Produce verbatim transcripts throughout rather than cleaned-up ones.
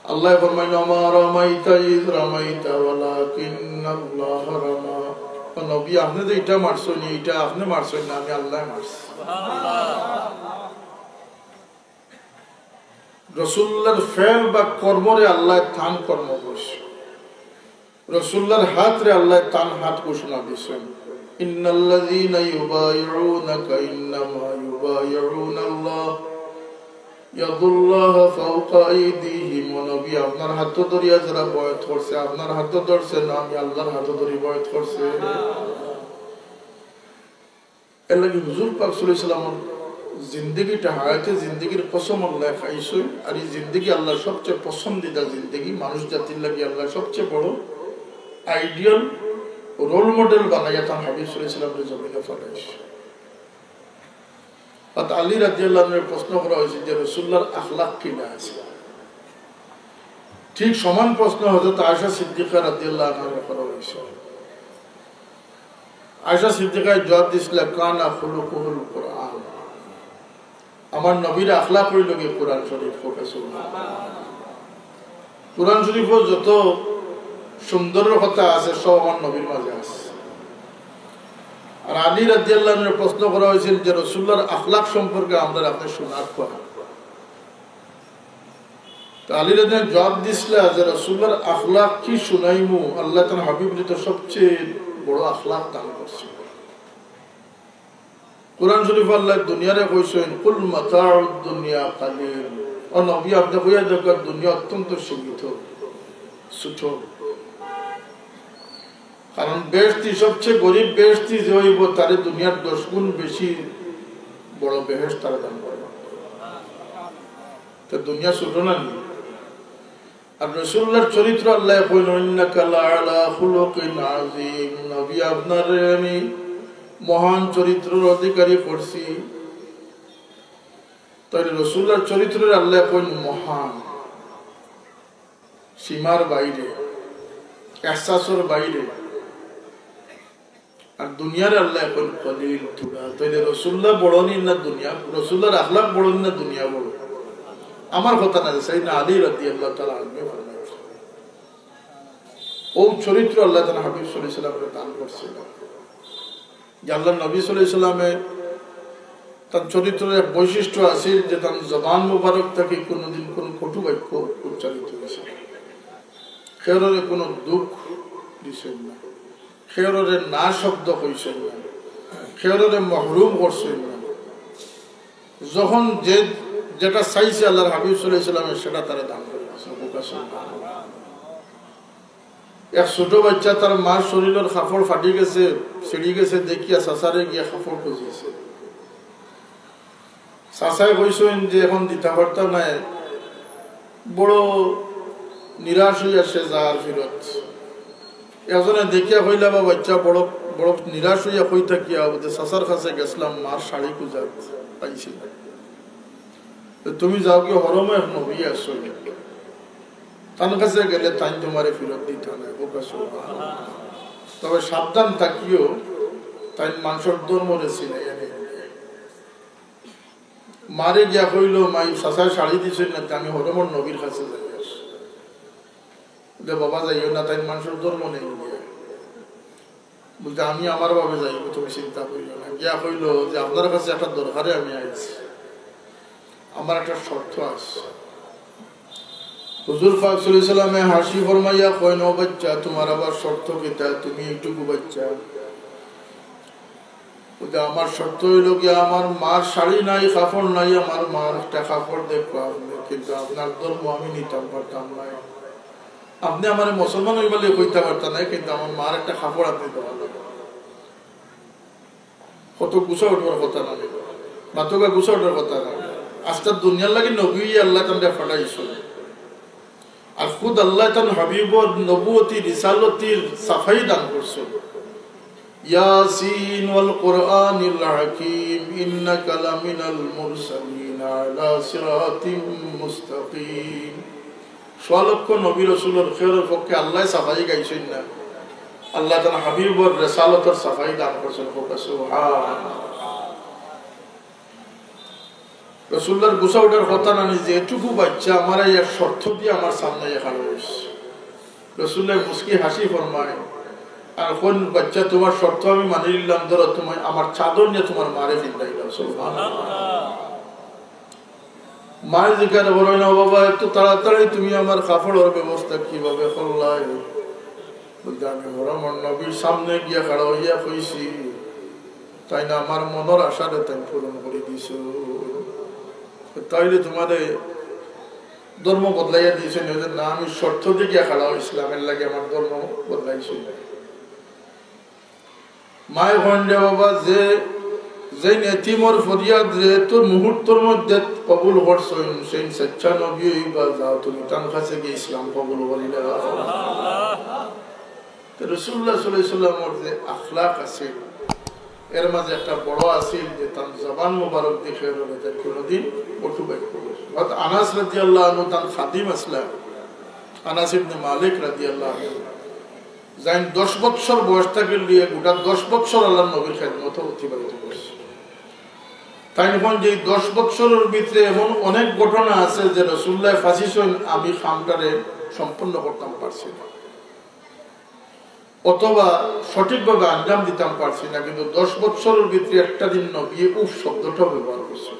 আল্লায় ফরমাইন, "ওমা রামাইতা ইয রামাইতা ওয়ালাকিন্নাল্লাহা রামা।" ও নবী, আপনে যে ইটা মারছইন, ইটা আপনে মারছইন না, আমি আল্লায় মারছি। রসুলুল্লাহর ফেল বা কর্মরে আল্লায় তান কর্ম কইছইন। রসুলুল্লাহর হাতরে আল্লায় তান হাত ঘোষণা দিছইন, "ইন্নাল্লাযীনা ইউবাইউনাকা ইন্নামা ইউবাইউনাল্লাহ, ইয়াদুল্লাহি ফাওকা আইদিহিম।" ও নবী, আপনার হাত ধরিয়া যারা বয়াত করছে, আপনার হাত ধরছে না, আমি আল্লাহর হাত ধরি বয়াত করছে। এর লাগি হুজুর পাক সাল্লাল্লাহু আলাইহি ওয়াসাল্লামর জিন্দেগিটা, হায়াতে জিন্দেগির কসম আল্লায় খাইছইন। আর ই জিন্দেগি আল্লাহর সবচেয়ে পছন্দিদা জিন্দেগি, মানুষ জাতির লাগি আল্লায় সবচেয়ে বড় আইডিয়াল রোল মডেল বানাইয়া তান হাবিব সাল্লাল্লাহু আলাইহি ওয়াসাল্লামরে জমিনে পাঠাইছইন। আর আলী রাদিয়াল্লাহু আনহুরে প্রশ্ন করা অইছে যে, "রসুলুল্লাহর আখলাক কিলা আছিল?" ঠিক সমান প্রশ্ন হযরত আয়েশা সিদ্দিকা রাদিয়াল্লাহু আনহারে করা অইছে। আয়েশা সিদ্দিকায় জবাব দিছিলা, "কানা খুলুকুহুল কুরআন।" আমার নবীর আখলাক অইলো গিয়া কোরআন শরীফ। কউক্কা সুবহানাল্লাহ। কোরআন শরীফো যত সুন্দরর কথা আছে, সব আমার নবীর মাঝে আছে। আর আলী রাদিয়াল্লাহু আনহুরে প্রশ্ন করা অইছিল যে, "রসুলুল্লাহর আখলাক সম্পর্কে আমরারে আপনে হুনাউক্কা।" তো আলী রাদিয়াল্লাহু আনহু জবাব দিছিলা যে, "রসুলুল্লাহর আখলাক কি হুনাইমু? আল্লায় তান হাবিবরে তো সবচেয়ে বড় আখলাক দান করছইন।" কোরআন শরীফো আল্লায় দুনিয়ারে কইছইন, "কুল মাতাউদ দুনিয়া কালিল।" ও নবী, আপনে কইয়া দেউক্কা, দুনিয়া অত্যন্ত সীমিত, ছোট। কারণ বেহেশতি, সবচেয়ে গরিব বেহেশতি যে অইবো, তারে দুনিয়ার দশ গুণ বেশি বড় বেহেশত তারে দান করবো। তো দুনিয়া ছোট না নি? আর রসুলুল্লাহর চরিত্র আল্লায় কইন, "ইন্নাকা লাআলা খুলুকিন আযীম।" নবী, আপনারে আমি মহান চরিত্রর অধিকারী করছি। তাইলে রসুলুল্লাহর চরিত্ররে আল্লায় কইন মহান, সীমার বাইরে, এহসাসর বাইরে। আর দুনিয়ারে আল্লায় কইন কলিল, থুড়া। তাইলে রসুলুল্লাহ বড় নি না দুনিয়া? রসুলুল্লাহর আখলাক বড় নি না দুনিয়া বড়? আমার কথা না, সাইয়েদনা আলী রাদিয়াল্লাহু তাআলা আনহু ফরমাইছইন। ও চরিত্র আল্লায় তান হাবিব সাল্লাল্লাহু আলাইহি ওয়াসাল্লামরে দান করছিলা। যে আল্লাহর নবী সাল্লাল্লাহু আলাইহি ওয়াসাল্লামে তান চরিত্রর এক বৈশিষ্ট্য আছিল যে তান জবান মোবারক থাকি কোনোদিন কোনো কটু বাক্য উচ্চারিত অইছে না। কেউরে কোনো দুঃখ দিছইন না, কেউরে না শব্দ কইছইন না, কেউরে মহরুম করছইন না। যখন যে যেটা চাইছে আল্লাহর হাবিব সাল্লাল্লাহু আলাইহি ওয়াসাল্লামে সেটা তারে দান করি দিছইন। এক ছোট বাইচ্চা তার মার শরীলর কাপড় ফাটি গেছে, ছিড়ি গেছে দেখিয়া চাচারে গিয়া কাপড় খুজিছে। চাচায় কইছইন যে এখন দিতা পারতা নায়, বড় নিরাশ অইয়া সে যার ফিরত। একজনে দেখিয়া কইলা, "বা বাইচ্চা বড়, বড় নিরাশ অইয়া কই থাকিয়া, বুলে, চাচার কাছে গেছলাম, মার শাড়ি খুজাত, পাইছি না।" তো তুমি যাও গিয়া, হরমো এক নবী আছইন, তান কাছে গেলে তাইন তুমারে ফিরত দিতা নায়। কউক্কা সুবহানাল্লাহ। তবে সাবধান থাকিও, তাইন মানষর ধর্মরে ছিনাইয়া নিবা। মারে গিয়া কইলো, "মাই, চাচায় শাড়ি দিছইন না, তে আমি হরমর নবীর কাছে যাইয়ার।" বুলে, "বাবা, যাইও না, তাইন মানষর ধর্ম নেইন গিয়া।" বুলে, "আমি আমার ভাবে যাইমু, তুমি চিন্তা করিও না।" গিয়া কইলো যে, "আপনার কাছে একটা দরকারে আমি আইছি, আমার একটা শর্ত আছে।" হুজুর পাক সাল্লাল্লাহু আলাইহি ওয়াসাল্লামে হাসি ফরমাইয়া কইন, "ও বাইচ্চা, তুমার আবার শর্ত কিতা? তুমি এইটুকু বাইচ্চা।" বুলে, "আমার শর্ত অইলো গিয়া, আমার মার শাড়ি নাই, কাপড় নাই, আমার মার একটা কাপড় দেখবা আপনে, কিন্তু আপনার ধর্ম আমি নিতাম পারতাম নায়। আপনে আমারে মুসলমান অইবার লাগি কইতা পারতা নায়, কিন্তু আমার মার একটা কাপড় আপনে দেওয়া লাগবো।" কত গুছা উঠবার কথা না নি? মাতউক্কা, গুছা উঠবার কথা না নি? আস্তা দুনিয়ার লাগি নবী আল্লায় তানরে পাঠাইছইন। আর খুদ আল্লায় তান হাবিবর নবুয়তি রিসালতির সাফাই দান করছইন। ইয়াসিন ওয়াল কুরআনিল হাকিম, ইন্নাকা লামিনাল মুরসালিন আলা সিরাতিম মুস্তাকিম। সোয়া লক্ষ নবী রসুলর খেয়রর পক্ষে আল্লায় সাফাই গাইছইন না, আল্লায় তান হাবিবর রেসালতর সাফাই দান করছইন। কউক্কা সুবহানাল্লাহ। রসুল্লাহর গুছা উঠার কথা নানি, যে এটুকু বাচ্চা আমার এই এক শর্ত দিয়া আমার সামনে আইয়া খাড়া অইছে। রসুল্লাহ মুস্কি হাসি ফরমায়, আর কইন, "বাচ্চা, তুমার শর্ত আমি মানি নিলাম, ধরো, তুমার আমার চাদর নিয়া তুমার মারে ফিন্দাই দাও।" সুবহানাল্লাহ। মায়ে জিজ্ঞাসা করইন, "না বাবা, এত তাড়াতাড়ি তুমি আমার কাপড়র ব্যবস্থা কিভাবে করলায়?" বলতে, "আমি হরমর নবীর সামনে গিয়া খাড়া অইয়া কইছি, তাইন আমার মনর আশারে তাইন পূরণ করি দিছইন।" তাইলে তুমারে ধর্ম বদলাইয়া দিছইন? বলে, "না, আমি শর্ত দিয়া গিয়া খাড়া অইছিলাম, এরলাগি আমার ধর্ম বদলাইছে।" মায়ে কইন, "রে বাবা, যে, যেইন এতিমর ফরিয়াদরে তোর মুহূর্তর মধ্যে কবুল করছইন, সেইন সচ্চা নবী অইবা, যাও তুমি তান কাছে গিয়া ইসলাম কবুল করিলাও।" তো রাসূলুল্লাহ সাল্লাল্লাহু আলাইহি ওয়াসাল্লামর যে আখলাক আছিল, এর মাঝে একটা বড় আছিল যে তান জবান মোবারক দিয়া কেউরে কোনোদিন কটু বাক্য বলে। হযরত আনাস রাদিয়াল্লাহু আনহু তান খাদিম আছলা, আনাস ইবনে মালিক রাদিয়াল্লাহু আনহু, যাইন দশ বৎসর বয়স থাকি লইয়া গোটা দশ বৎসর আল্লাহর নবীর খেদমত অতিবাহিত করছে। তাইন কইন যে এই দশ বৎসরর ভিতরে এমন অনেক ঘটনা আছে যে রাসূলুল্লাহ ফাঁসি সইন আমি কামটারে সম্পন্ন করতাম পারছি না, অথবা সঠিকভাবে আঞ্জাম দিতাম পারছি না, কিন্তু দশ বৎসরর ভিতরে একটা দিন নবী উফ শব্দটা ব্যবহার করছে,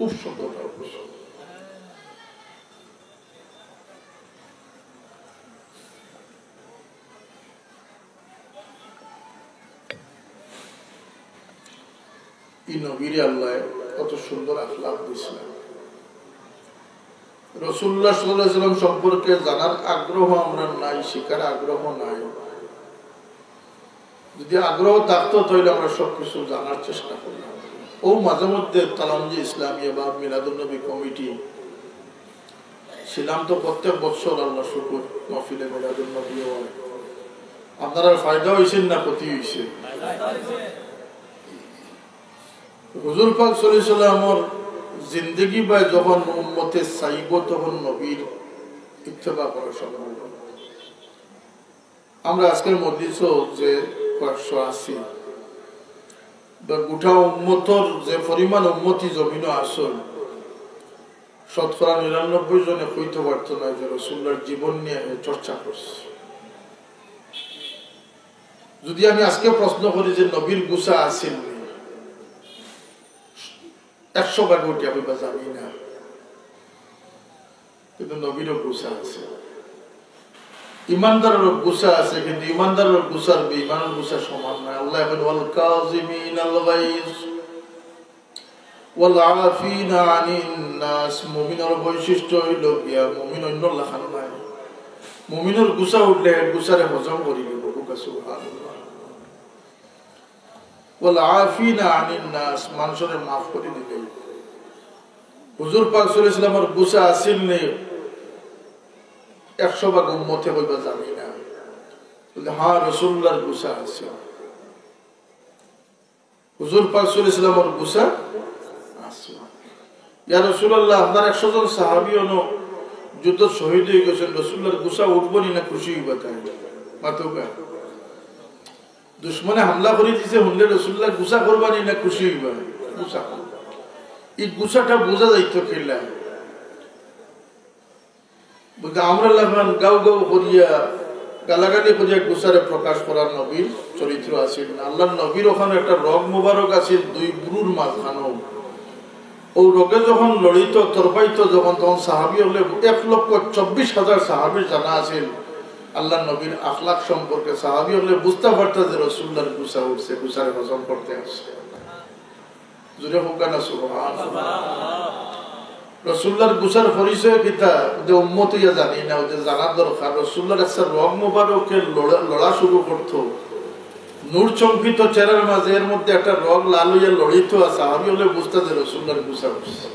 উফ শব্দটা ব্যবহার করছে। এই নবীরে আল্লাহ কত সুন্দর আখলাক দিছিলেন। রাসূলুল্লাহ সাল্লাল্লাহু আলাইহি ওয়াসাল্লাম সম্পর্কে জানার আগ্রহ আমরার নাই, শিখার আগ্রহ নাই। যদি আগ্রহ থাকতো, তাইলে আমরা সবকিছু জানার চেষ্টা করলাম। ও মাঝে মধ্যে তালামজি ইসলামিয়া বা মিলাদুন্নবী কমিটি ছিলাম তো প্রত্যেক বছর, আল্লাহ শুকুর, মাহফিলে মিলাদুন্নবী হয়। আপনারার ফায়দা অইছে না ক্ষতি অইছে? হুজুর পাক সাল্লাল্লাহু আলাইহি ওয়াসাল্লামর জিন্দেগি বায় যখন উম্মতে চাইবো, তখন নবীর ইত্তেবা করা সম্ভব। আমরা আজকের মজলিসও যে কয়েকশো আছি, বা গোটা উম্মতর যে পরিমাণ উম্মতি জমিনও আছইন, শতকরা নিরানব্বই জনে কইতে পারতো না যে রাসূলুল্লাহর জীবন নিয়া হে চর্চা করছে। যদি আমি আজকে প্রশ্ন করি যে নবীর গুছা আছিল নি, একশো ভাগে উঠিয়া কইবা জানি না, কিন্তু নবীরও গুছা আছে। ইমানদারেরও গুছা আছে, কিন্তু ইমানদারের গুছার বেইমানের গুছা সমান নয়। আল্লাহ বলেন, "ওয়াল কাযিমিনাল গাইজ ওয়াল আফিনা আনিন নাস।" মুমিনের বৈশিষ্ট্য অইলো গিয়া, মুমিন অইন্যর লাখান নায়। মুমিনের গুছা উঠলে হে গুছারে হজম করি নিবো। সুবহানাল্লাহ। ওয়াল আফিনা আনিন নাস, মানষরে মাফ করি দিলে। হুজুর পাক সাল্লাল্লাহু আলাইহি ওয়াসাল্লামর গুছা আছিল নি একশো ভাগ উম্মতে কইবা জানি না। বলে, "হ্যাঁ, রাসূলুল্লাহর গুছা আছে।" হুজুর পাক সাল্লাল্লাহু আলাইহি ওয়াসাল্লামর গুছা আছে। ইয়া রাসূলুল্লাহ, আপনার একশো জন সাহাবী অনো যুদ্ধ শহীদ অইগেছইন, রাসূলুল্লাহর গুছা উঠবো নি না খুশি অইবা তাইন? মাতউক্কা। দুশমনে হামলা করি দিছে, হুনলে রাসূলুল্লাহর গুছা করবা নি না খুশি অইবা? গুছা করবা। এই গুছাটা বুঝা যাইতো কিলা? বুঝতে আমরার লাখান গাউ গাউ করিয়া, গালাগালি করিয়া গুছারে প্রকাশ করার নবীর চরিত্র আছিল না। আল্লাহর নবীর ওখানো একটা রগ মুবারক আছিল, দুই ভ্রুর মাঝখানো। ও রগে যখন লড়িত, তরপাইত যখন, তখন সাহাবী অকলে, এক লক্ষ চব্বিশ হাজার সাহাবীর জানা আছিল আল্লাহর নবীর আখলাক সম্পর্কে। সাহাবী অকলে বুঝতা পারতা যে রাসূলুল্লাহর গুছা উঠছে, গুছারে হজম করতে আসছে। জোরে কউক্কা না সুবহানাল্লাহ। রাসূলুল্লাহর গুছার পরিচয় কিতা? যে উম্মত অইয়া জানি না, ওই যে জানার দরকার। রাসূলুল্লাহর একটা রগ মুবারকে লড়া, লড়া শুরু করতো, নূর চমকিত চেহারার মাঝে, এর মধ্যে একটা রগ লাল অইয়া লড়িত, আর সাহাবী অকলে বুঝতা যে রাসূলুল্লাহর গুছা উঠছে।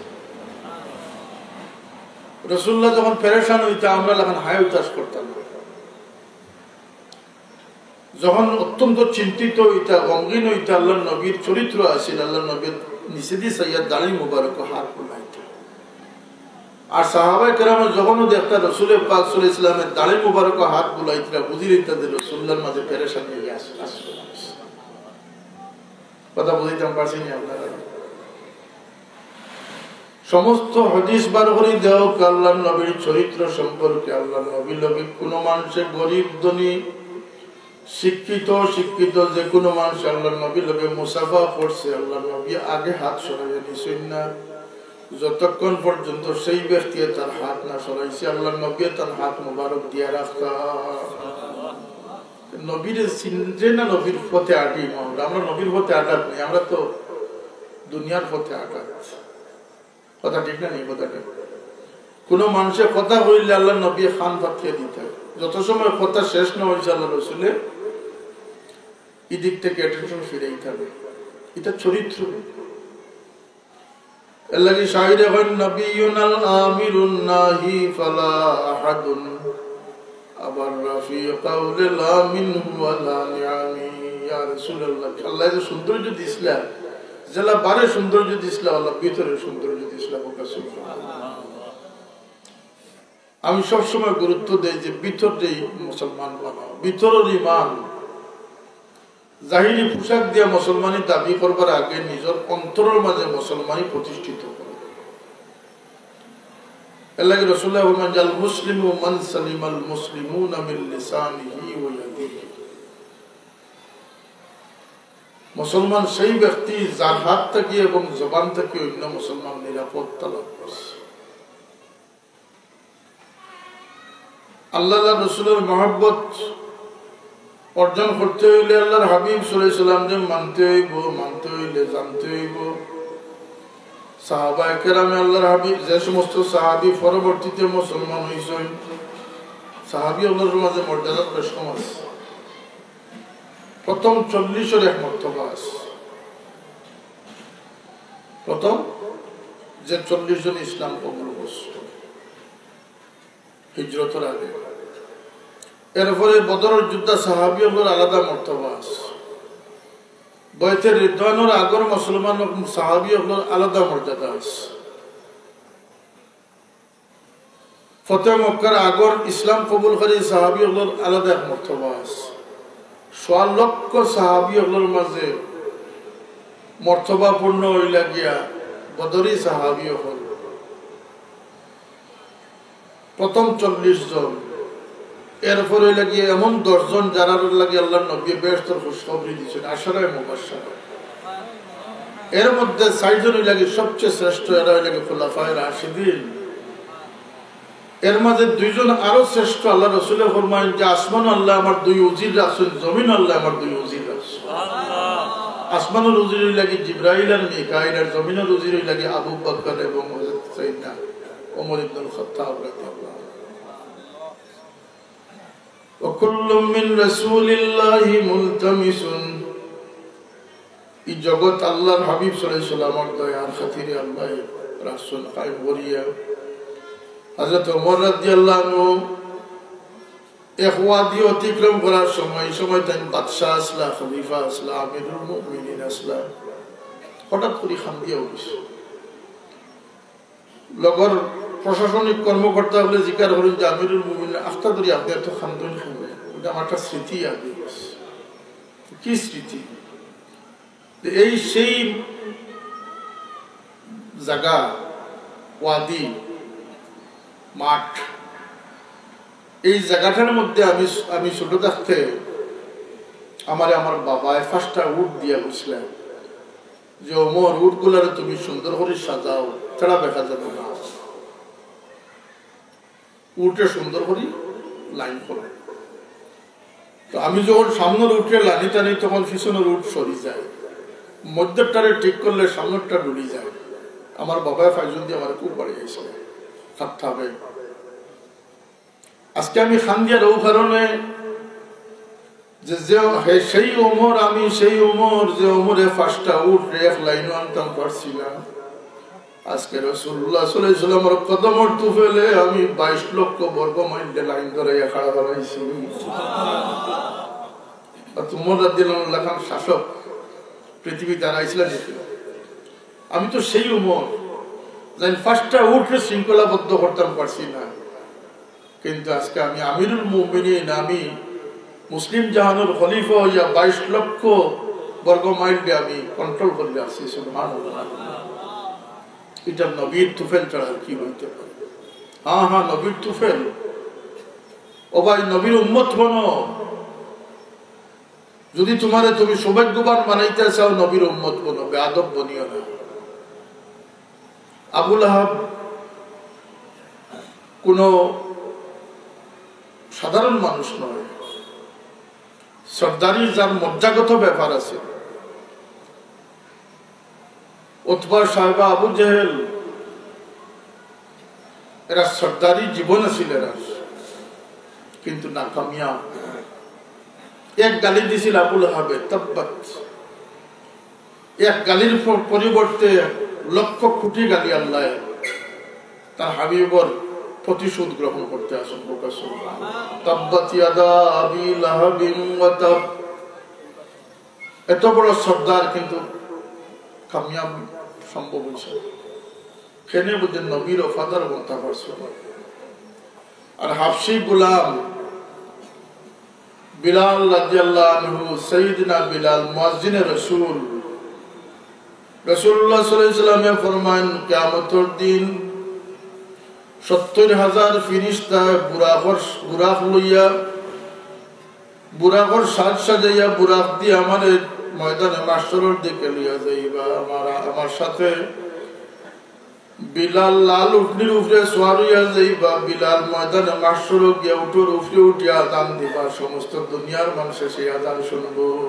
রাসূলুল্লাহ যখন পেরেশান অইতা, আমরা লাখান হায় হুতাশ করতাম। যখন অত্যন্ত চিন্তিত অইতা, গমগিন অইতা, আল্লাহর নবীর চরিত্র আছিল, আল্লাহর নবীর নিচেদি চাইয়া দাড়ি মুবারকো হাত বুলাইতা। আর সাহাবায়ে কেরামে যখনও দেখতা রাসূলে পাক সাল্লাল্লাহু আলাইহি ওয়াসাল্লামে দাড়ি মুবারকো হাত বুলাইতা, বুঝি লইতা যে রাসূলুল্লাহর মাঝে পেরেশানি আস-, আসলো। কথা বুঝাইতাম পারছি নি আপনারা? সমস্ত হাদিস বার করি দেও আল্লাহর নবীর চরিত্র সম্পর্কে। আল্লাহর নবীর লগে কোনো মানুষে, গরিব ধনী, শিক্ষিত অশিক্ষিত, যে কোনো মানুষ আল্লাহর নবীর লগে মুসাফা করছে, আল্লাহর নবী আগে হাত সরাইয়া নিছেন না। যতক্ষণ পর্যন্ত সেই ব্যক্তি তার হাত না সরাইছে, আল্লাহর নবী তার হাত মোবারক দিয়া রাখতা। নবীর চিনছে না, নবীর পথে আটি আমরা। আমরা নবীর পথে আটাত নেই, আমরা তো দুনিয়ার পথে আটাত। কথা ঠিক না নি? কথাটা, কোনো মানুষে কথা কইলে আল্লাহর নবী কান পাতিয়া দিতা। যত সময় কথা শেষ না হয়েছে, আল্লাহ রসুলে এদিক থেকে অ্যাটেনশন ফিরাইতা। এটা চরিত্র। এর লাগি শায়রে কইন, "নাবিয়ুনাল আমিরুন নাহি ফালা আহাদুন আবার রাফি কাউলে লা মিনহু ওয়া লা নিআমি।" ইয়া রাসূলুল্লাহ, আল্লাহ যে সৌন্দর্য দিছলা, যেলা বারে সৌন্দর্য দিছলা, আল্লাহ ভিতরে সৌন্দর্য দিছলা। বলুন সুবহানাল্লাহ। আমি সবসময় গুরুত্ব দেই যে ভিতর যেই মুসলমান বানাও, ভিতরের ইমান। জাহিরি পোশাক দিয়া মুসলমানি দাবি করবার আগে নিজের অন্তরের মাঝে মুসলমানি প্রতিষ্ঠিত করো। এর লাগি রাসূলুল্লাহ ফরমান, "আল মুসলিমু মান সালিমাল মুসলিমুনা মিন লিসানিহি ওয়া ইয়াদিহি।" মুসলমান সেই ব্যক্তি যার হাত থাকি এবং জবান থাকি অন্য মুসলমান নিরাপত্তা লাভ করছে। আল্লাহ, আল্লাহ রসুলের মহব্বত অর্জন করতে হইলে আল্লাহর হাবিব সাল্লাল্লাহু আলাইহি ওয়াসাল্লামরে মানতে হইব, মানতে হইলে জানতে হইব। সাহাবায়ে কেরামে আল্লাহর হাবিব, যে সমস্ত সাহাবী পরবর্তীতে মুসলমান হইছেন, সাহাবী অকলর মাঝে মর্যাদা বেশ কম আছে। প্রথম চল্লিশর এক মর্তবা আছে। প্রথম যে চল্লিশ জন ইসলাম কবুল করছে হিজরতর আগে, এরপরে বদরর যোদ্ধা সাহাবী অকলর আলাদা মর্তবা আছে। বয়তে রিদওয়ানর আগর মুসলমান সাহাবী অকলর আলাদা মর্যাদা আছে। ফতে মক্কার আগর ইসলাম কবুলকারী সাহাবী অকলর আলাদা এক মর্তবা আছে। সোয়া লক্ষ সাহাবী অকলর মাঝে মর্তবাপূর্ণ হইলা গিয়া বদরি সাহাবী অকল। প্রথম চল্লিশ জন, এরপরে হইলা গিয়া এমন দশ জন যারার লাগি আল্লাহর নবী বেহেশতর খুশখবরি দিয়েছেন, আশারায়ে মুবাশশারা। এর মধ্যে চারজন হইলা গিয়া সবচেয়ে শ্রেষ্ঠ, এরা হইলা গিয়া খুলাফায়ে রাশিদিন। এর মাঝে দুইজন আরো শ্রেষ্ঠ, আল্লাহ রসুলে ফরমাইন যে, "আসমানো আল্লাহ আমার দুই উজির রাখছেন, জমিনো আল্লাহ আমার দুই উজির রাখছেন।" আসমানর উজির হইলা গিয়া জিব্রাইল আর মিকাইল, আর জমিনর উজির হইলা গিয়া আবু বকর এবং হযরত সাইয়েদনা ওমর ইবনুল খাত্তাব রাদিয়াল্লাহু আনহু। "ওয়া কুল্লুম মিন রাসূলিল্লাহি মুলতামিসুন।" এই জগৎ আল্লাহর হাবিব সাল্লাল্লাহু আলাইহি ওয়াসাল্লামর দয়ার খাতিরে আল্লাহ রাসূল কায়েম করিয়া। হযরত ওমর রাদিয়াল্লাহু আনহু এক ওয়াদি অতিক্রম করার সময়, এই সময় তাইন বাদশাহ আসলা, খলিফা আসলা, আমিরুল মুমিনিন আসলা, হঠাৎ করি কান্দিয়া উঠছে। লগর প্রশাসনিক কর্মকর্তা অকলে জিকার করেন যে, "আমিরুল মুমিনিন, আখতা ধরি আপনি এত কান্দইন কেনে?" বলে, "আমার একটা স্মৃতি আগে গেছে।" "কি স্মৃতি?" তো এই সেই জায়গা, ওয়াদি, মাঠ, এই জায়গাটার মধ্যে আমি, আমি ছোট থাকতে আমারে আমার বাবায় পাঁচটা উট দিয়া গেছিলেন যে, "ওমর, উটগুলারে তুমি সুন্দর করি সাজাও, তেড়া বেকা যেন না হয়।" উটে সুন্দর করি লাইন করো। তো আমি যখন সামনের উটে লানি টানি, তখন পিছনের উট সরি যায়, মধ্যেরটারে ঠিক করলে সামনেরটা ডুলি যায়। আমার বাবায় ফাইজুল দিয়ে আমার খুব বাড়ি গেছে, খাত খাবে। আজকে আমি কান্দিয়ার ও কারণে যে, যে, হে সেই ওমর, আমি সেই ওমর, যে ওমরে পাঁচটা উট এক লাইনও আনতাম পারছি না। আজকে রাসূলুল্লাহ সাল্লাল্লাহু আলাইহি ওয়াসাল্লামর কদমর তুফেলে আমি বাইশ লক্ষ বর্গ মাইল লাইন ধরাইয়া খাড়া করাইছি। আর ওমর রাদিয়াল্লাহু আনহু লাখান শাসক পৃথিবীত আর আইছিলা নি? আমি তো সেই ওমর, যেইন পাঁচটা উটরে শৃঙ্খলাবদ্ধ করতাম পারছি না। কিন্তু আজকে আমি আমিরুল মুমিনিন, আমি মুসলিম জাহানর খলিফা হইয়া বাইশ লক্ষ বর্গ মাইলরে আমি কন্ট্রোল করি রাখছি। সুবহানাল্লাহ। ইটা নবীর তুফেল ছাড়া আর কি অইতে পারে? হ্যাঁ, হ্যাঁ, নবীর তুফেল। ও ভাই, নবীর উম্মত বনো। যদি তুমারে তুমি সৌভাগ্যবান বানাইতে চাও, নবীর উম্মত বনো, বেয়াদব বনিও না। আবু লাহাব কোনো সাধারণ মানুষ নয়, সর্দারি যার মজ্জাগত ব্যাপার আছে। উতবা, শায়বা, আবু জেহেল, এরা সর্দারি জীবন আছিল এরা, কিন্তু নাকামিয়াব। এক গালি দিছিল আবু লাহাবে, তাব্বাত। এক গালির প-, পরিবর্তে লক্ষ কোটি গালি আল্লাহ তার হাবিবর প্রতিশোধ গ্রহণ করতে আসুন। তাব্বাত ইয়াদা আবি লাহাবিন ওয়া তাব। এত বড় সর্দার, কিন্তু কামিয়াব সম্ভব হয়েছে না। কেনে বুঝেন? নবীর ওফাদার বনতা পারছে না। আর হাবশি গোলাম বিলাল রাদিয়াল্লাহু আনহু, সাইয়্যিদিনা বিলাল, মুয়াজ্জিনে রসুল, রাসূলুল্লাহ সাল্লাল্লাহু আলাইহি ওয়াসাল্লামে ফরমাইন, কিয়ামতর দিন সত্তর হাজার ফিরিস্তা বুরাকর, বুরাক লইয়া, বুরাকর সাজ সাজাইয়া বুরাক দিয়া আমারে ময়দানে মাহশরর দিকে লইয়া যাইবা। আমার, আমার সাথে বিলাল লাল উটনির উপরে সওয়ার হইয়া যাইবা। বিলাল ময়দানে মাহশরো গিয়া উটর উপরে উঠিয়া আজান দিবা, সমস্ত দুনিয়ার মানুষে সেই আজান শুনবো।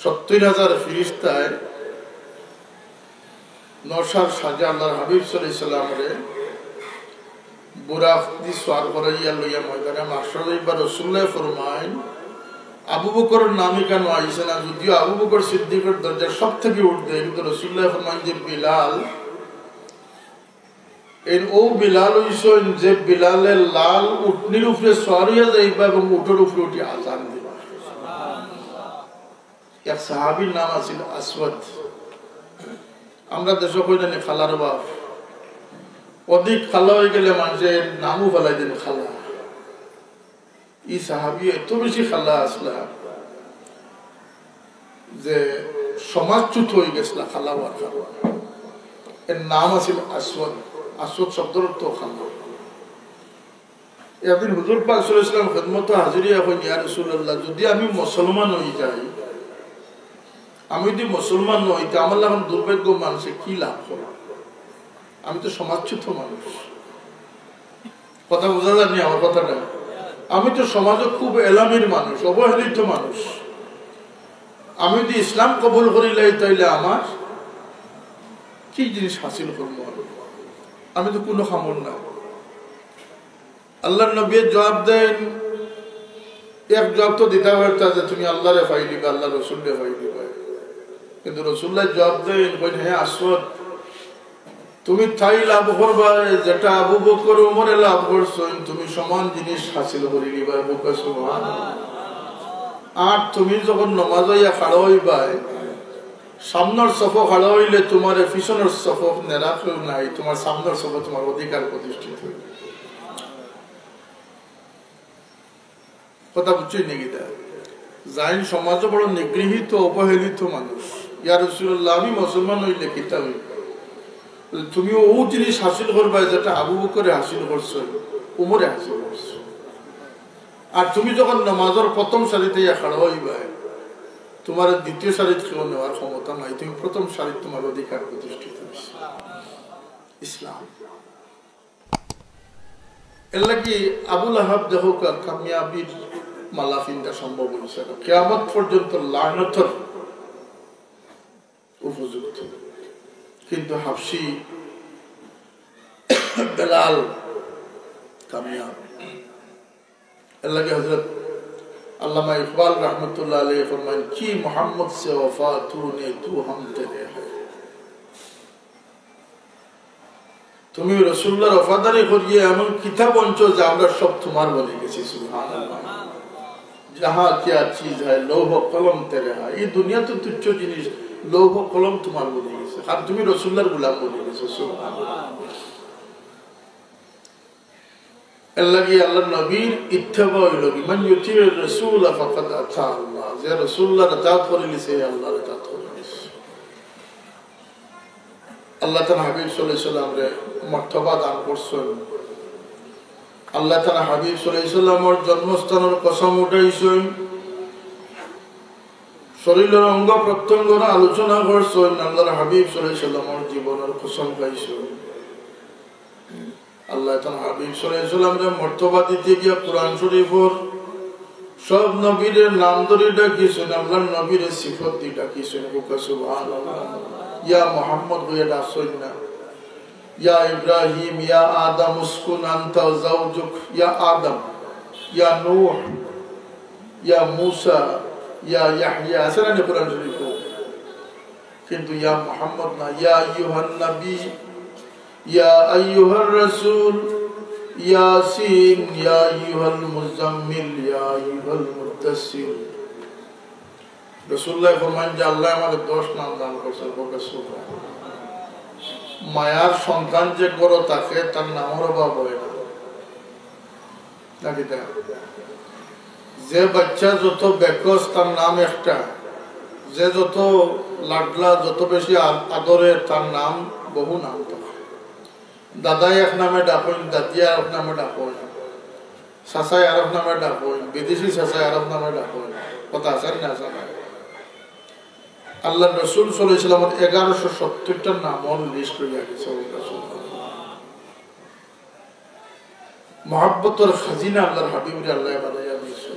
সত্তর হাজার ফিরিস্তায় নওশার সাজে আল্লাহর হাবিব সাল্লাল্লাহু আলাইহি ওয়াসাল্লামরে বুরাক দি সওয়ার করাইয়া লইয়া ময়দানে মাহশর। এবার রাসূলুল্লাহ ফরমাইন, আবু বকরর নাম ইখানো আইছে না, যদিও আবু বকর সিদ্দিকর দরজা সব থাকি ঊর্ধ্বে, কিন্তু রাসূলুল্লাহ ফরমাইন যে বিলাল, এই ও বিলাল অইছইন যে বিলালে লাল উটনির উপরে সওয়ার হইয়া যাইবা এবং উটর উপরে উঠি আজান দিবা। এক সাহাবীর নাম আছিল আসওয়াদ। আমরা দেশো কই জানি কালার বাফ। অধিক কালা হয়ে গেলে মানুষের নামও ফালাই দেন কালা। এই সাহাবী এত বেশি কালা আসলা যে সমাজচ্যুত হয়ে গেছলা কালা হওয়ার কারণে। এর নাম আছিল আসওয়াদ। আসওয়াদ শব্দর অর্থ কালা। একদিন হুজুর পাক সাল্লাল্লাহু আলাইহি ওয়াসাল্লাম খেদমতো হাজির হইয়া কইন, "ইয়া রাসূলুল্লাহ, যদি আমি মুসলমান হই যাই, আমি যদি মুসলমান নই, তে আমার লাখান দুর্ভাগ্য মানুষে কি লাভ করে? আমি তো সমাজচ্যুত মানুষ।" কথা বুঝা যায়নি আমার কথাটা? আমি তো সমাজে খুব এলামির মানুষ, অবহেলিত মানুষ। আমি যদি ইসলাম কবুল করিলাই, তাইলে আমার কি জিনিস হাসিল করবো আমি? আমি তো কোনো কামর না। আল্লাহর নবী জবাব দেন, এক জবাব তো দিতা পারতা যে তুমি আল্লাহরে পাই দিবা, আল্লাহর রসুলরে পাই দিবা, কিন্তু রাসূলুল্লাহ জবাব দেন, কইন, "হে আসওয়াদ, তুমি তাই লাভ করবায় যেটা আবু বকর উমরে লাভ করছইন, তুমি সমান জিনিস হাসিল করি নিবায়।" বলবা, "সুবহানাল্লাহ।" আর তুমি যখন নমাজ হইয়া খাড়া হইবায়, সামনের সফো খাড়া হইলে তোমার পিছনের সফো নেরা কেউ নাই, তোমার সামনের সফো তোমার অধিকার প্রতিষ্ঠিত হইবে। কথা বুঝছইন নি কিতা? যাইন সমাজো বড় নিগৃহীত, অবহেলিত মানুষ। ইয়া রাসূলুল্লাহ, আমি মুসলমান হইলে কিতা হইব? তুমি ও জিনিস হাসিল করবায় যেটা আবু বকরে হাসিল করছইন, উমরে হাসিল করছইন। আর তুমি যখন নামাজর প্রথম সারিত ইয়া খাড়া হইবায়, তোমার দ্বিতীয় সারিত কেউ নেওয়ার ক্ষমতা নাই, তুমি প্রথম সারিত তোমার অধিকার প্রতিষ্ঠিত হইছে। ইসলাম। এর লাগি আবু লাহাব দেখো কা-, কামিয়াবির মালা ফিন্দা সম্ভব হইছে না, কিয়ামত পর্যন্ত লানতর উপযুক্ত। কিন্তু হাবশি বেলাল কামিয়াব। এর লাগি হযরত আল্লামা ইকবাল রহমতুল্লাহ আলাইহি ফরমাইন, "কি মোহাম্মদ সে ওফা তু নে, তু হাম তেরে হ্যায়।" তুমি রাসূলুল্লাহর ওফাদারি করিয়া এমন কিতা বনছো যে আমরা সব তোমার বনি গেছি। সুবহানাল্লাহ। জাহাঁ কিয়া চিজ হ্যায় লৌহ কলম তেরে হ্যায়। এই দুনিয়া তো তুচ্ছ জিনিস, লৌহ কলম তোমার বনি গেছে, কারণ তুমি রাসূলুল্লাহর গোলাম বনি গেছো। সুবহানাল্লাহ। এর লাগি আল্লাহর নবীর ইত্তেবা হইল কি, "মান ইউতিউর রাসূলা ফাকাদ আতা আল্লাহ।" যে রাসূলুল্লাহর ইতাআত করিলিছে, আল্লাহর ইতাআত করিলিছে। আল্লাহ তাআলা হাবিব সাল্লাল্লাহু আলাইহি সাল্লামরে মর্তবা দান করছইন। আল্লাহ তাআলা হাবিব সাল্লাল্লাহু আলাইহি সাল্লামর জন্মস্থানর কসম উঠাইছইন। শরীরর অঙ্গ প্রত্যঙ্গর আলোচনা করছইন। আল্লাহর হাবিব সাল্লাল্লাহু আলাইহি সাল্লামর জীবনর কসম খাইছইন। আল্লাহ তাআলা হাবিব সাল্লাল্লাহু আলাইহি সাল্লামরে মর্তবা দিতে গিয়া কোরআন শরীফর সব নবীরে নাম ধরি ডাকিছইন, আল্লাহর নবীরে সিফত দি ডাকিছইন। কউক্কা সুবহানাল্লাহ। ইয়া মুহাম্মদ কইয়া ডাকছইন না। ইয়া ইব্রাহিম, ইয়া আদম উসকুন আনতা ওয়া জাওজুক, ইয়া আদম, ইয়া নূহ, ইয়া মুসা, ইয়া ইয়াহইয়া, আছে না নি কোরআন শরীফো? কিন্তু ইয়া মুহাম্মদ না, ইয়া আইয়ুহান নবী, ইয়া আইয়ুহার রাসূল, ইয়াসিন, ইয়া আইয়ুহাল মুজাম্মিল, ইয়া আইয়ুহাল মুদ্দাসসির। রাসূলুল্লাহ ফরমাইন যে, "আল্লাহ আমারে দশ নাম দান করছে।" কউক্কা সুবহানাল্লাহ। মায়ার সন্তান যে ঘরো থাকে, তার নামর অভাব হয় না। নাকি তা? যে বাচ্চা যত বেকস, তার নাম একটা। যে যত লাডলা, যত বেশি আ-, আদরে, তার নাম বহু নাম থাকে। দাদায় এক নামে ডাকইন, দাদিয়ে আরক নামে ডাকইন, চাচায় আরক নামে ডাকইন, বিদেশি চাচায় আরক নামে ডাকইন। কথা আছে না, আছে না? আল্লাহর রাসূল সাল্লাল্লাহু আলাইহি ওয়াসাল্লামর এগারোশো সত্তরটা নামর লিস্ট রইয়া গেছে। মহব্বতর খাজিনা আল্লাহর হাবিবরে আল্লাহ বানাইয়া দিছে।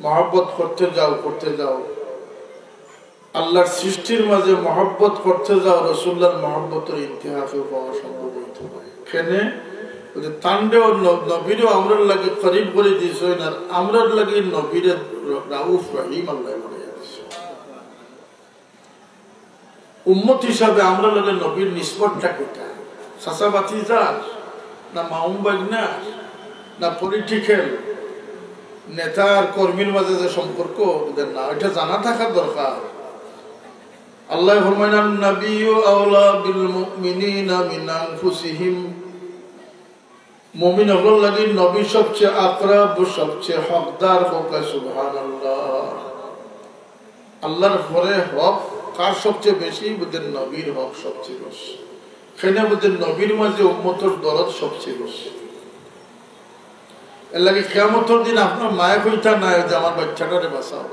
মহব্বত করতে যাও, করতে যাও। আল্লাহর সৃষ্টির মাঝে মহব্বত করতে যাও, রাসূলুল্লাহর মহব্বতর ইন্তেহা কেউ পাওয়া সম্ভব হইতো না। কেনে? বলে, তানরেও ন-, নবীরেও আমরার লাগি করিব করি দিছইন, আর আমরার লাগি নবীরে র-, রাউফ রহিম আল্লাহ বানাইয়া দিছে। উম্মত হিসাবে আমরার লগে নবীর নিসবতটা কিতা? চাচা ভাতিজার, না মামু ভাইগ্নার, না পলিটিক্যাল নেতা আর কর্মীর মাঝে যে সম্পর্ক, ওদের না, এটা জানা থাকার দরকার। আল্লাহ ফরমাইন, "আন-নাবিয়্যু আওলা বিল মুমিনিনা মিন আনফুসিহিম।" মুমিন অকলর লাগি নবী সবচেয়ে আকরাব, সবচেয়ে হকদার। কউক্কা সুবহানাল্লাহ। আল্লাহর পরে হক কার সবচেয়ে বেশি? বুঝেন, নবীর হক সবচেয়ে বেশি। কেনে বুঝেন, নবীর মাঝে উম্মতর দরদ সবচেয়ে বেশি। এর লাগি কিয়ামতর দিন আপনার মায়ে কইতা নায় যে, "আমার বাচ্চাটারে বাঁচাও।"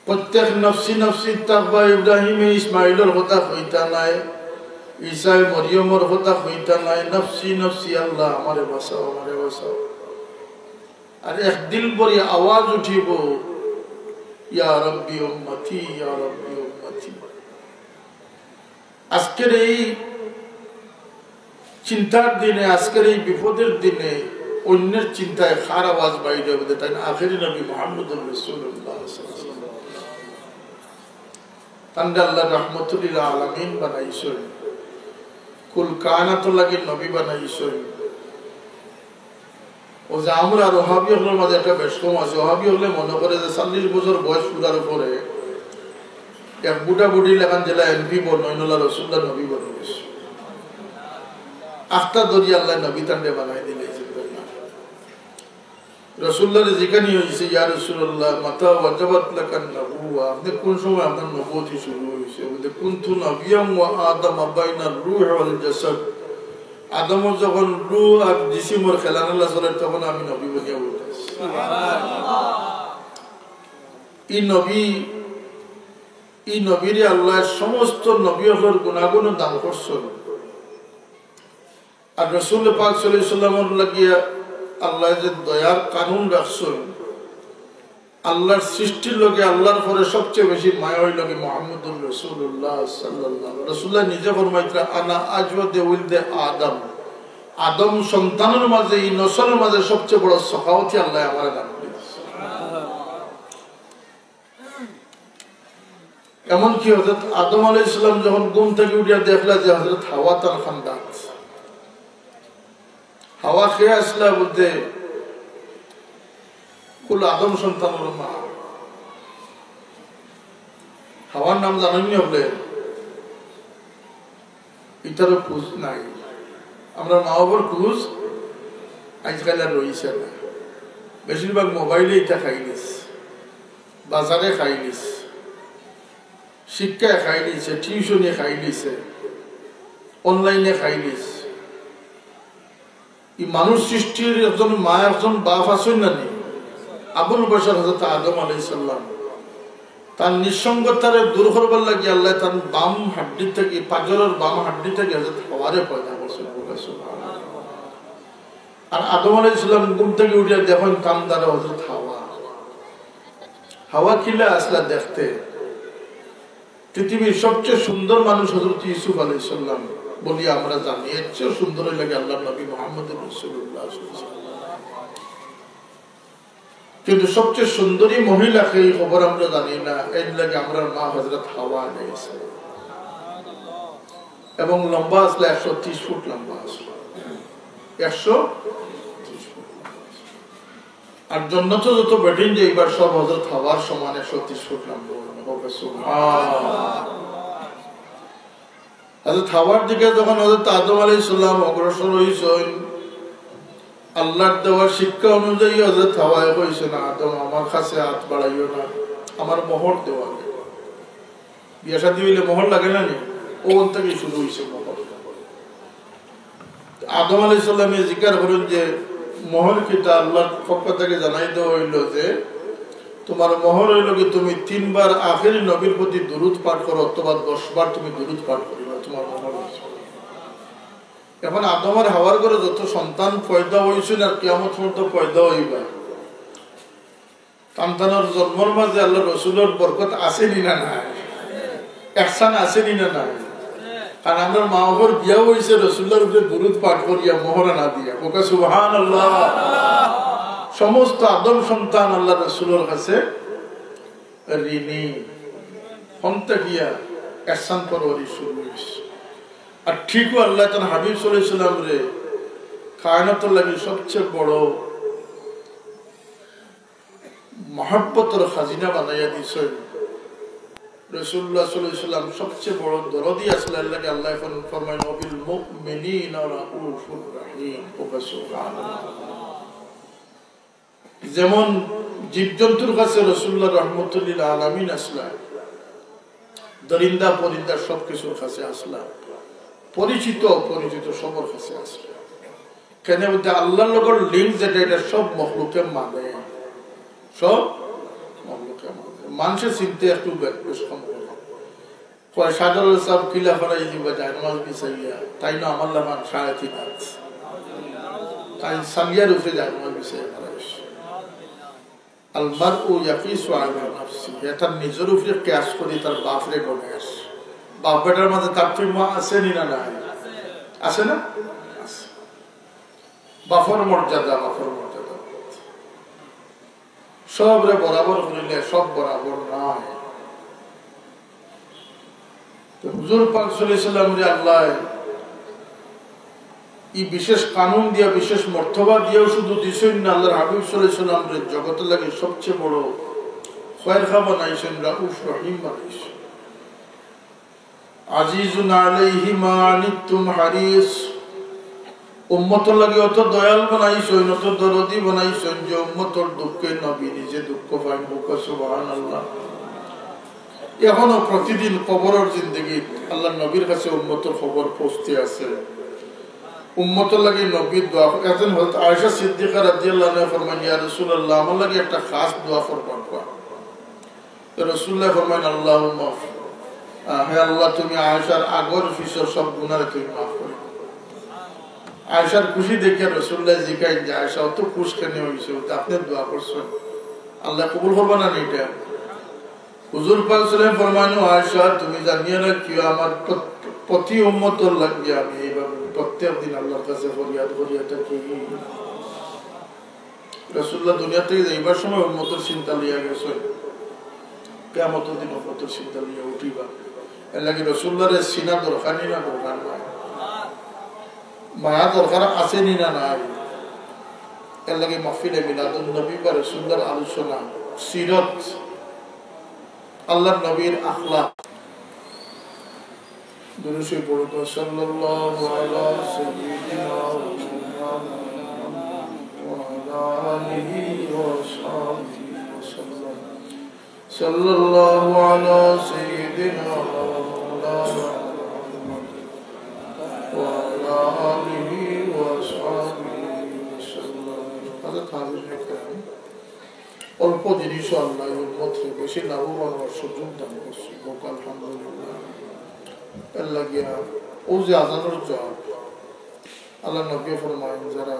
প্রত্যেক নফসি নফসি থাকবা, ইব্রাহিমে ইসমাইলর কথা কইতা নায়, ঈসায় মরিয়মর কথা কইতা নায়, নফসি নফসি, "আল্লাহ, আমারে বাঁচাও, আমারে বাঁচাও।" আর এক দিল ভরি আওয়াজ উঠিব, "ইয়া রব্বি উম্মতি, ইয়া রব্বি উম্মতি।" আজকের এই চিন্তার দিনে, আজকের এই বিপদের দিনে অন্যের চিন্তায় কার আওয়াজ বাইরে হবে, তাইন আখেরি নবী মুহাম্মদুর রাসূলুল্লাহ সাল্লাল্লাহু আলাইহি ওয়াসাল্লাম। তানরে আল্লাহ রাহমাতুল লিল আলামিন বানাইছইন, কুল কায়নাতর লাগি নবী বানাইছইন। ও যে আমরার ওহাবি অকলর মাঝে একটা বেশকম আছে, ওহাবি অকলে মনে করে যে চল্লিশ বছর বয়স পুরার পরে এক বুড়া বুড়ি লাখান যেলা এমপি বনইন, অলা রাসূলুল্লাহ নবী বনি গেছে। আখতা ধরি আল্লাহ নবী তানরে বানাই দিলে। রাসূলুল্লাহরে জিকানি হইছে, "ইয়া রাসূলুল্লাহ, মাতা ওয়াজাবাত লাকান নবুওয়া, আপনে কোন সময় আপনার নবুয়তি শুরু হইছে?" বলতে, "কুনতু নাবিয়াম ওয়া আদাম বাইনার রূহ ওয়াল জাসাদ।" আদমর যখন রূহ আর জিসিমর খেলানেলা চলে, তখন আমি নবী বনিয়া উঠছি। ই নবী, ই নবীরে আল্লাহ সমস্ত নবী অকলর গুণাগুণ দান করছইন। আর রাসূল পাক সাল্লাল্লাহু আলাইহি ওয়াসাল্লামর লাগিয়া আল্লাহ যে দয়ার কানুন রাখছইন, আল্লাহর সৃষ্টির লগে আল্লাহর পরে সবচেয়ে বেশি মায়া অইল কি মুহাম্মদুর রাসূলুল্লাহ সাল্লাল্লাহু আলাইহি ওয়াসাল্লাম। রাসূলুল্লাহ নিজে ফরমাইতরা, "আনা আজওয়াদে উলদে আদম।" আদম সন্তানর মাঝে, ই নসলর মাঝে সবচেয়ে বড় সখাওতি আল্লাহ আমারে দান করি দিছে। এমনকি হযরত আদম আলাইহিস সালাম যখন ঘুম থাকি উঠিয়া দেখলা যে হযরত হাওয়া তান খান্দাত, হাওয়া কে আছলা? বলতে, কুল আদম সন্তানর মা। হাওয়ার নাম জানইন নি আপনে? ইতারও খোঁজ নাই। আমরার মা বাবার খোঁজ আজকাল আর রইছে না। বেশিরভাগ মোবাইলে ইতা খাইলিছে, বাজারে খাইলিছে। শিক্ষায় খাই নিছে, টিউশনে খাই নিছে, অনলাইনে খাই নিছে। এই মানুষ সৃষ্টির একজন মা, একজন বাপ আছইন না নি? আবুল বশর হযরত আদম আলাইহিস সালাম। তার নিঃসঙ্গতারে দূর করবার লাগি আল্লাহ তার বাম হাড্ডি থাকি, পাজরর বাম হাড্ডি থাকি হযরত হাওয়ারে পয়দা করছইন। বলে সুবহানাল্লাহ। আর আদম আলাইহিস সালাম ঘুম থাকি উঠিয়া দেখইন কান্দারা হযরত হাওয়া। হাওয়া কিলা আছলা দেখতে? পৃথিবীর সবচেয়ে সুন্দর মানুষ হযরত ইউসুফ আলাইহিস সালাম বলি আমরা জানি, এর চেয়ে সুন্দর অইলা গি আল্লাহর নবী মুহাম্মদুর রাসূলুল্লাহ সাল্লাল্লাহু আলাইহি ওয়াসাল্লাম। কিন্তু সবচেয়ে সুন্দরী মহিলা কে, এই খবর আমরা জানি না। এর লাগি আমরার মা হযরত হাওয়া আলাইহিস সালাম। এবং লম্বা আছলা, একশো ত্রিশ ফুট লম্বা আছলা। একশো ত্রিশ ফুট। আর জন্নতো যত বেটিন যাইবা সব হযরত হাওয়ার সমান একশো ত্রিশ ফুট লম্বা। সুবহান। হযরত হাওয়ার দিকে যখন হযরত আদম আলাইহিস সালাম অগ্রসর অইছইন, আল্লাহর দেওয়া শিক্ষা অনুযায়ী হযরত হাওয়ায় কইছইন, "আদম, আমার কাছে আত বাড়াইও না, আমার মোহর দেওয়া লাগে।" বিয়া শাদী অইলে মোহর লাগে না নি? অখান থাকি শুরু অইছে মোহর। আদম আলাইহিস সালামে জিকার করইন যে মোহর কিতা? আল্লাহর পক্ষ থাকি জানাই দেওয়া অইলো যে তুমার মোহর অইলো গি তুমি তিনবার আখেরি নবীর প্রতি দুরূদ পাঠ করো অথবা দশ বার তুমি দুরূদ পাঠ করিবা, তুমার মোহর অইছে। এখন আদম আর হাওয়ার ঘরো যত সন্তান পয়দা অইছইন আর কিয়ামত পর্যন্ত পয়দা অইবা, সন্তানর জন্মর মাঝে আল্লাহর রসুলর বরকত আছে নি না নাই? এহসান আছে নি না নাই? কারণ আমরার মা বাবার বিয়াও অইছে রসুলুল্লাহর উপরে দুরূদ পাঠ করিয়া, মোহরানা দিয়া। বলুক্কা সুবহানাল্লাহ। সমস্ত আদম সন্তান আল্লাহর রসুলর কাছে ঋণী। অখান থাকি এহসান পরওয়ারি শুরু অইছে। আর ঠিকউ আল্লাহ তান হাবিব সাল্লাল্লাহু আলাইহি ওয়াসাল্লামরে কায়নাতর লাগি সবচেয়ে বড় মহব্বতর খাজিনা বানাইয়া দিছইন। রাসূলুল্লাহ সাল্লাল্লাহু আলাইহি ওয়াসাল্লাম সবচেয়ে বড় দরদি আছলা, এর লাগি আল্লাহ ফর-, ফরমাইন, "ওয়াবিল মুমিনিনা রাউফুর রাহিম।" বলুক্কা সুবহানাল্লাহ। যেমন জীবজন্তুর কাছে রাসূলুল্লাহ রহমতুল্লিল আলামিন আছলা, দরিন্দা পরিন্দা সব কিছুর কাছে আছলা, পরিচিত অপরিচিত সবর কাছে আছলা। কেনে বুলতে আল্লাহর লগর link যেটা, এটা সব মখলুকে মানে, সব মখলুকে মানে। মানষে চিনতে একটু বে-, বেশ কম করে। কয়, "সাগর সাব কিলা ফরাই দিবা জায়নামাজ বিছাইয়া, তাইন আমার লাখান সাড়ে তিন হাত। তাইন সালিয়ার উপরে জায়নামাজ বিছাইয়া ফরাইস।" আল মারউ ইয়াকিসু আলা নাফসিহি, হে তার নিজর উপরে কিয়াস করি তার বাপরে গণের। বাপ বেটার মাঝে তারতম্য আছে নি না নাই? আছে না? আছে। বাপর মর্যাদা, বাপর মর্যাদা। সবরে বরাবর করিলে সব বরাবর নায়। তো হুজুর পাক সাল্লাল্লাহু আলাইহি ওয়াসাল্লামরে আল্লাহ এই বিশেষ কানুন দিয়া, বিশেষ মর্তবা দিয়াও শুধু দিছইন না, আল্লাহর হাবিব সাল্লাল্লাহু আলাইহি ওয়াসাল্লামরে জগতের লাগি সবচেয়ে বড় খয়ের খাহ বানাইছইন, রাউফ রহিম বানাইছইন। আজিজুন আলাইহি মা আনিতুম হারিস। উম্মতর লাগি অত দয়াল বানাইছইন, অত দরদি বানাইছইন যে উম্মতর দুঃখে নবী নিজে দুঃখ পাইন। বলুক্কা সুবহানাল্লাহ। এখনো প্রতিদিন কবরর জিন্দেগিত আল্লাহর নবীর কাছে উম্মতর খবর পৌঁছতে আছে। উম্মতর লাগি নবীর দোয়া। একদিন হযরত আয়েশা সিদ্দিকা রাদিয়াল্লাহু আনহা ফরমাইন, "ইয়া রাসূলুল্লাহ, আমার লাগি একটা খাস দোয়া করবা।" তো রাসূলুল্লাহ ফরমাইন, "আল্লাহুম্মা, আহ, হে আল্লাহ, তুমি আয়েশার আগর পিছর সব গুনারে তুমি মাফ করি দাও।" আয়েশার খুশি দেখিয়া রাসূলুল্লাহ জিকাইন যে, "আয়েশা, অত খুশ কেনে অইছো? তে আপনে দোয়া করছইন, আল্লাহ কবুল করবা না নি ইটা?" হুজুর পাক সাল্লাল্লাহু আলাইহি ওয়াসাল্লাম ফরমাইন, "আয়েশা, তুমি জানিয়া রাখিও, আমার প্রত-, প্রতি উম্মতর লাগি আমি এইভাবে প্রত্যেক দিন আল্লাহর কাছে ফরিয়াদ করিয়া থাকি।" রাসূলুল্লাহ দুনিয়া থাকি যাইবার সময় উম্মতর চিন্তা লইয়া গেছইন, কিয়ামতর দিন উম্মতর চিন্তা লইয়া উঠিবা। এর লাগি রাসূলুল্লাহরে চিনা দরকার নি না দরকার নায়? মায়া দরকার আছে নি না নাই? এর লাগি মাহফিলে মিলাদুন নবী বা রাসূলুল্লাহর আলোচনা, সিরত, আল্লাহর নবীর আখলাক। দুরূদ শরীফ পড়ুক্কা, সাল্লাল্লাহু আলা সাইয়্যিদিনা ওয়া মাওলানা মুহাম্মাদ ওয়া আলা আলিহি ওয়া সাহবিহি ওয়া সাল্লাম। সাল্লাল্লাহু আলা সাইয়্যিদিনা سيدنا ومولانا محمد وعلى آله وأصحابه وسلم. হযরত হাজিরিন কেরাম, অল্প জিনিসও আল্লাহ এই উম্মতরে বেশি লাভবান হওয়ার সুযোগ দান করছে। বলুক আলহামদুলিল্লাহ। এর লাগিয়া অউ যে আজানর জবাব, আল্লাহর নবী ফরমাইন, যারা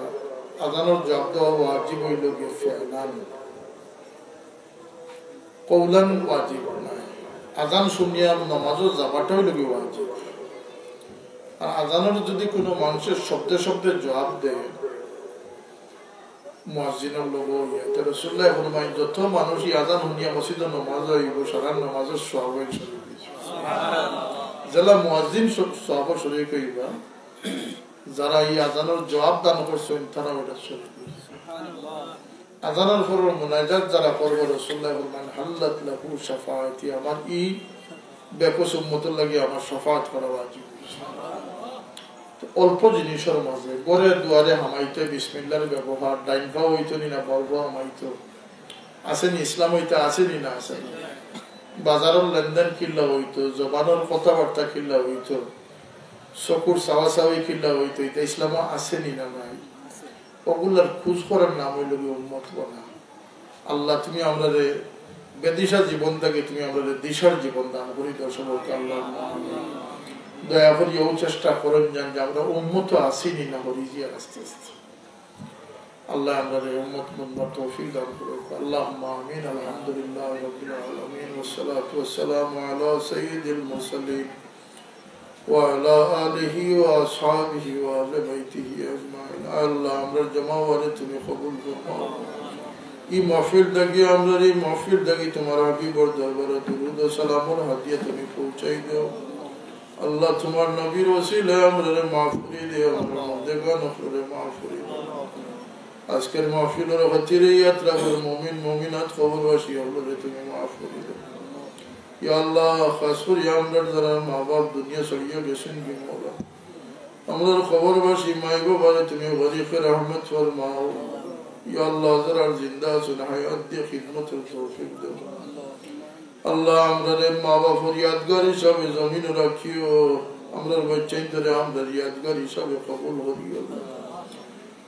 আজানর জবাব দেওয়া ওয়াজিব অইলো গিয়া ফিআলান, কওলান ওয়াজিব নায়। আজান শুনিয়া নমাজো যাওয়াটা অইলো গিয়া ওয়াজিব। আর আজানর যদি কুনু মানষে শব্দে শব্দে জবাব দেয়, মুয়াজ্জিনর লগে অইয়া, তে রাসূলুল্লাহ ফরমাইন, যত মানুষ ই আজান শুনিয়া মসজিদো নমাজো আইবো, সারা নমাজর সওয়াবো শরিক অইবো। যেলা মুয়াজ্জিন স-, সওয়াবো শরিক অইবা, যারা ই আজানর জবাব দান করছইন, তারাও ইটা শরিক অইছে। আজানর পরর মুনাজাত যারা করবো, রাসূলুল্লাহ ফরমাইন, হাল্লাত লাহু শাফাআতি, আমার ই বেকস উম্মতর লাগি আমার শাফাআত করা ওয়াজিব। তো অল্প জিনিসর মাঝে ঘরে দুয়ারে হামাইতে বিসমিল্লাহর ব্যবহার, ডাইন পাও অইতো নি না বাউ পাও হামাইতো, আছে নি ইসলাম অইতা, আছে নি না আছে নি? বাজারর লেনদেন কিলা অইতো, জবানর কথাবার্তা কিলা অইতো, চকুর চাওয়াচাওয়ি কিলা অইতো, ইটা ইসলামো আছে নি না নাই? অগুলার খোঁজ করার নাম অইলো গি উম্মত বনা। আল্লাহ, তুমি আমরারে বেদিশা জীবন থাকি তুমি আমরারে দিশার জীবন দান করি দেও সকলকে, আল্লাহ। দয়া করি অউ চেষ্টা করইন যান যে আমরা উম্মত আছি নি না, হরি জিয়ার আস্তে আস্তে। আল্লাহ আমরারে উম্মত বনবার তৌফিক দান করুক। আল্লাহুম্মা আমিন। আলহামদুলিল্লাহি রাব্বিল আলামিন। والصلاة والسلام على سيد المرسلين وعلى آله وأصحابه وأهل بيته أجمعين। আল্লাহ, আমরার জমা অওয়ারে তুমি কবুল ফরমাও। ই মাহফিল থাকি, আমরার ই মাহফিল থাকি তোমার হাবিবর দরবারে দুরুদ ও সালামর হাদিয়া তুমি পৌঁছাই দেও। আল্লাহ, তোমার নবীর ওসিলায় আমরারে মাফ করি দেও, আমরার মুর্দেগান অকলরে মাফ করি দেও। আজকের মাহফিলর খাতিরে ই আতরাফর মুমিন মুমিনাত কবরবাসী অকলরে তুমি মাফ করি দেও। ইয়া আল্লাহ, খাস করি আমরার যারা মা বাপ দুনিয়া ছাড়িয়া গেছইন গি মওলা, আমরার কবরবাসী মাই বাবারে তুমি গরিকে রহমত ফরমাও। ইয়া আল্লাহ, যারা জিন্দা আছইন হায়াত দিয়া খিদমতর তৌফিক দেও। আল্লাহ, আমরারে মা বাপর ইয়াদগার হিসাবে জমিনো রাখিও। আমরার বাচ্চাইন্তরে আমরার ইয়াদগার হিসাবে কবুল করিও।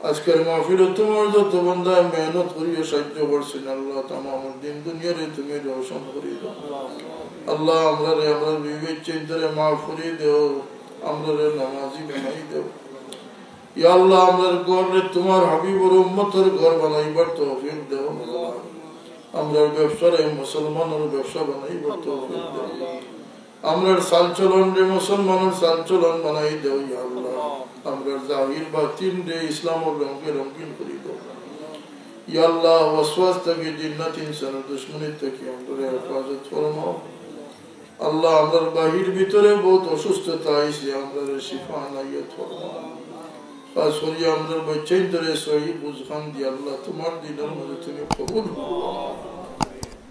আজকের মাহফিলো তোমার যত বান্দায় মেহনত করিয়া সাহায্য করছইন, আল্লাহ, তামাম দিন দুনিয়ারে তুমি রোশন করি দেও। আল্লাহ, আমরারে, আমরার বিবি বাচ্চাইন্তরে মাফ করি দেও, আমরারে নামাজি বানাই দেও। ইয়া আল্লাহ, আমরার ঘররে তোমার হাবিবর উম্মতর ঘর বানাইবার তৌফিক দেও। আমরার ব্যবসারে মুসলমানর ব্যবসা বানাইবার তৌফিক দেও। আমরার চালচলনরে মুসলমানর চালচলন বানাই দেও, ইয়া আল্লাহ। আমরার জাহির বাতিনরে ইসলামর রঙে রঙিন করি দেও। ইয়া আল্লাহ, ওয়াসওয়াস থাকি, জিন্নাত ইনসানর দুশমনি থাকি আমরারে হেফাজত ফরমাও। আল্লাহ, আমরার বাহির ভিতরে বউত অসুস্থতা আইছে, আমরারে শিফা এনায়েত ফরমাও। খাস করি আমরার বাচ্চাইন্তরে সহি বুঝখান দিয়া, আল্লাহ, তোমার দিনর মাঝে তুমি কবুল করো।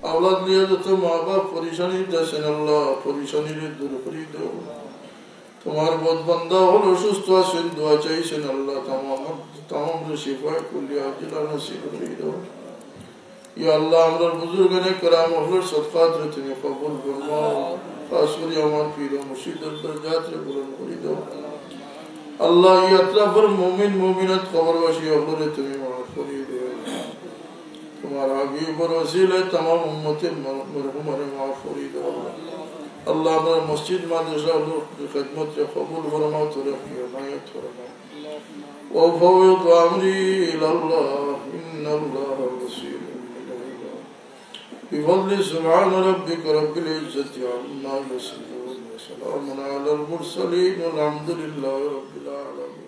আওলাদ লইয়া যত মা বাপ পরেশানিত আছইন, আল্লাহ, পরেশানিরে দূর করি দেও। তোমার বদ বান্দা অকল অসুস্থ আছইন, দোয়া চাইছইন, আল্লাহ, তামাম, তামামরে শিফায়ে কুল্লিয়া আজিলা নসিব করি দেও। ইয়া আল্লাহ, আমরার বুজুর্গানে কেরাম অকলর সদকাতরে তুমি কবুল ফরমাও। খাস করি আমার পীর ও মুর্শিদর দরজাতরে বুলন্দ করি দেও। আল্লাহ, ই আতরাফর মুমিন মুমিনাত কবরবাসী অকলরে তুমি মাফ করি দেও। তোমার হাবিবর ওসিলায় তামাম উম্মতে ম-, মরহুমারে মাফ করি দেও। আল্লাহ, আমরার মসজিদ মাদ্রাসা অকলর খেদমতরে কবুল ফরমাও, তরক্কি এনায়েত ফরমাও। وأفوض أمري إلى الله، إن الله بصير بالعباد. بفضل سبحان ربك رب العزة عما يصفون، وسلام على المرسلين، والحمد لله رب العالمين.